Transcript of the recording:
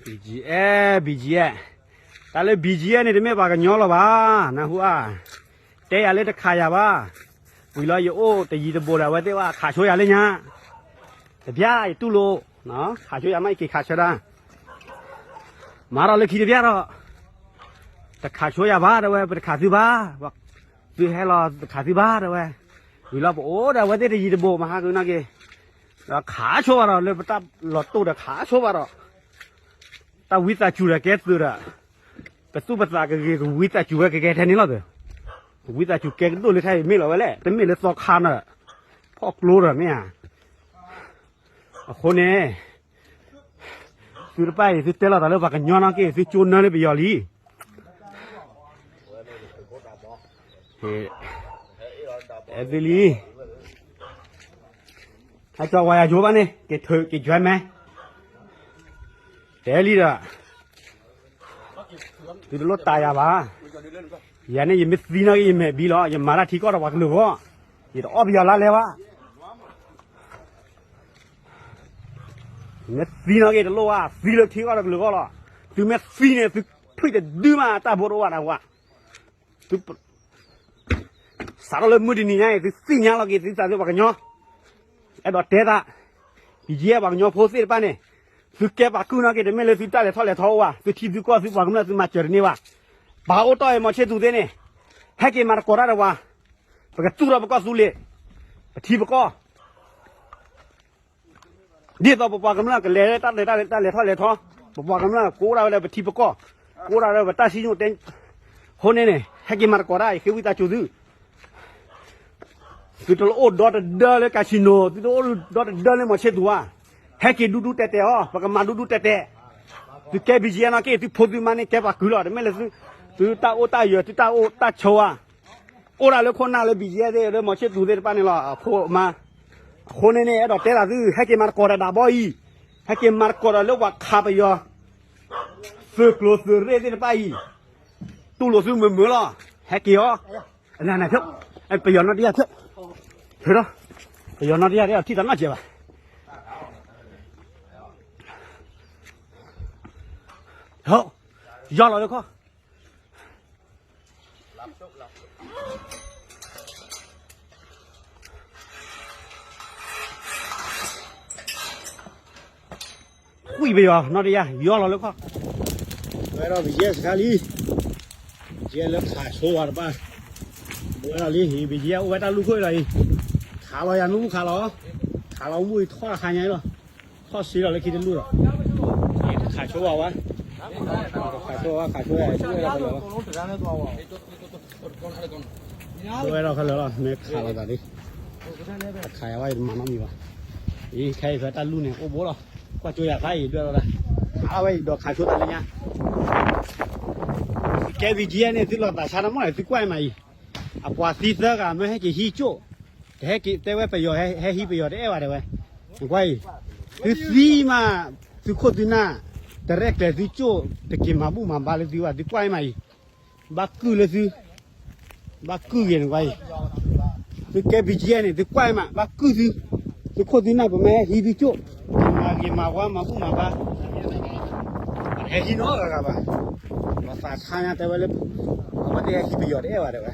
BGF, BGF, တၢ်လၢ BGF န့ၣ် တမ့ၢ်ပှၤကညီလီၤဘၣ်, နၢ်ဟူဧါ, တဲယၤလၢတခးယၤဘၣ်, ဝံၤလီၤယအိၣ်တယံၤတဘူးဒီး အဝဲသ့ၣ်ဘၣ်ခးဆိယၤလၢညါ, တပျၢ်ယတူၢ်လိာ်, ခးဆိယၤမ့ၢ်ယက့ၤခးဆၢဒၣ်, မၤထီၣ်လၢခံတပျၢ်ဒီး, တခးဆိယၤဘၣ် တဲဝဲ ပတခးသုဘၣ်, သုဟဲလီၤတခးသုဘၣ် တဲဝဲ, ဝံၤလီၤပအိၣ်ဒီးအဝဲသ့ၣ်တယံၤတဘူး မဟါကနီၢ်က့ၤ, ဒီးခးဆိဘၣ်ဒီး လၢပတၢ်လီၤတိၢ်ဒီးခးဆိဘၣ်ဒီး တၢ်ဝံသးစူၤဒီးကဲသုးဒီး, ပသူၣ်ပသးကဂ့ၤ ကဝံသးစူၤဝဲကကဲထဲန့ၣ်လီၤ. ကဝံသးစူၤကဲကဒိၣ်လၢထဲအံၤ မ့ၢ်လီၤဝဲလဲၣ်, တမ့ၢ်လၢသီခါန့ၣ်, ဖီၣ်ကျိဒီးမ့ၢ်ဧါ, အဃိန့ၣ်, သုတဖၣ်အံၤ သုတဲလီၤသးလၢပှၤကညီနီၢ်က့ၤ သုကၠိနၢလၢပယီၤလံ အဲၣ်သုလံ, ဟဲကၠီဝါယၤယိဘၣ်န့ၣ် က့ၤထုးက့ၤကွဲမဲ, တဲလံဒီး, သုတလိၣ်တးယၤဘၣ်, ယၤန့ၣ် ယမ့ၢ်သံနီၢ်က့ၤ ယမဲာ်ဘံလီၤ, ယမၤတၢ်ထံကီၢ်ဒီးပှၤကလုာ်အဂီၢ်, ယတအီၣ်ပယီၤလါလဲဘၣ်, မ့ၢ်သံနီၢ်က့ၤတလိၣ်ဘၣ်, သံလၢထံကီၢ်ဒီးကလုာ်အဂီၢ်လီၤ, သုမ့ၢ်သံန့ၣ် သုထွံၣ်တဒုမး တၢ်ဘိတအိၣ်ဘၣ်တၢ်ဝါ, သု စးထီၣ်လၢမုၢ်တနံၤညါအံၤ သုသ့ၣ်ညါလီၤက့ၤသုသးသုပှၤကညီ, အဲၣ်ဒိးတဲသး, ပယဲၢ်ပှၤကညီဖိသ့ၣ်တဖၣ်န့ၣ်, သုကဲပာ်ကုၢ်နီၢ်က့ၤ တမ့ၢ်လၢသုတၢ်လဲၤထီၣ်လဲၤထီအိၣ်ဘၣ်, သုထံသုကီၢ်သုပှၤကမျၢၢ်သုမၤစၢၤတန့ၢ်ဘၣ်, ပာ်အိၣ်တီၢ်အံၤ မီၤဆ့သူးသ့ၣ်န့ၣ်, ဟဲက့ၤမၤသကိးတၢ်ဒီးပှၤ, ပကသူၣ်ထီၣ်ပကီၢ်သူလ့ၤ, ပထံပကီၢ် ဒ်သိးပပှၤကမျၢၢ်ကလဲၤတၢ်လဲၤတၢ်လဲၤတၢ်လဲၤထီၣ်လဲၤထီ, ပပှၤကမျၢၢ်ကအိၣ်ဒၣ်ဝဲလၢပထံပကီၢ်, ကအိၣ်ဒၣ်လၢပတၢ်စံၣ်ညီၣ်တဲ, အဃိန့ၣ်န့ၣ် ဟဲက့ၤမၤသကိးတၢ်အံၤ ဃ့ဝံသးစူၤသု, သုတအိၣ်ဒီတဒၢလၢ casino, သုတအိၣ်ဒီတဒၢလၢ မီၤဆ့သူးဧါ, ဟဲက့ၤဒူဒူတဲာ်တဲာ်အီၤ, ပကမၤဒူဒူတဲာ်တဲာ်, သုကဲ BGF နီၢ်က့ၤ သုဖိသုမါန့ၣ်ကဲပှၤကုၢ်လီၤ, တမ့ၢ်လၢ သုတၢ်အိၣ်တၢ်ယၢၤ သုတၢ်အိၣ်တၢ်ဆိးဧါ အိၣ်ဒၣ်လၢခိၣ်နၢ်လၢ BGF သ့ၣ် လၢမီၤဆ့သူးသ့ၣ်တဖၣ်န့ၣ်လီၤ, အဖိအမါ, အဃိန့ၣ်န့ၣ် အဲၣ်ဒိးတဲသးသု ဟဲက့ၤမၤသကိးဒီးဒးဘီအံၤ, ဟဲက့ၤမၤသကိးဒီးလၢပှၤခးပယီၤ, သုးကျိၤသုးရ့ၣ်သ့ၣ်တဖၣ်အံၤ, တူၢ်လိာ်သုမုာ်မုာ်လီၤ, ဟဲက့ၤအီၤ, ပယီၤနီၢ်တယၢ်, ပယီၤနီၢ်တယၢ် ထံၣ်တၢ်နီၢ်ကဲးဘၣ်, ယီၢ်လီၤလၢခီၣ် ဃုပယီၤနီၢ်တယၢ် ယီၢ်လီၤလၢခီၣ်, ဝဲဒီး BGF စခါလံ, BGF လၢခးဆိဝဲတဖၣ်, ဝဲဒီးလံ BGF အိၣ်ဝဲတၢ်လူၢ်ခိၣ်အံၤလီၤအံၤ, ခးလီၤယၤမ့ၣ်အူခးလီၤ, ခးလီၤမ့ၣ်အူအံၤထီၣ်တခါညါအံၤလီၤ, ထီၣ်စ့လီၤလၢခံတလူၢ်လီၤ, ခးဆိဝဲဝဲ, ခးဆိဝဲ ခးဆိဝဲ ဆိဝဲဒီး ဝဲဒီးခဲလၢာ်လီၤ မ့ၢ်ခးလီၤသးလံ, ခးယၤဝဲယတမၤနီတမံၤဘၣ်, အံၤခဲအံၤဖဲတၢ်လူၢ်န့ၣ် အိၣ်ဘိလီၤ, ကွၢ်ကၠိယၤဖးအံၤဒွဲၣ်လီၤဒၣ်, ခးဝဲယဒီးခးဆိတၢ်လၢညါ, ကဲ BGF န့ၣ် သုလီၤသးဆါတၢ်မီၢ်န့ၣ် သုကွၢ်အံၤမးအံၤ, အပှၤသံသၢဂၤမ့ၢ်ဟဲက့ၤဟံးကၠိၣ်, တဟဲက့ၤတဲဝဲပယီၤဟဲဟံးပယီၤတအဲၣ်ဘၣ်တဲဝဲ, နကွၢ်အံၤ, သုသံမး, သုခိၣ်သုနၢ်, တရဲၣ်ကျဲၤသုကၠိၣ်, တက့ၤမၤဘူၣ်မၤဘါလၢသုဘၣ် သုကွၢ်အံၤမးအံၤ, ဘၣ်ကုၢ်လၢသု, ဘၣ်ကုၢ်ဂ့ၤနကွၢ်အံၤ, သုကဲ BGF န့ၣ် သုကွၢ်အံၤမး ဘၣ်ကုၢ်သု, သုခိၣ်သုနၢ်ပမ့ၢ်ဟဲဟံးသုကၠိၣ်, မၤဂ့ၤမၤဝါမၤဘူၣ်မၤဘါ, ဟဲဟံးနီတဂၤဂၤဘၣ်, လီၤသးဆါညါတဲဝဲလၢ, အဝဲသ့ၣ်ဟဲဟံးပယီၤတအဲၣ်ဘၣ်တဲဝဲ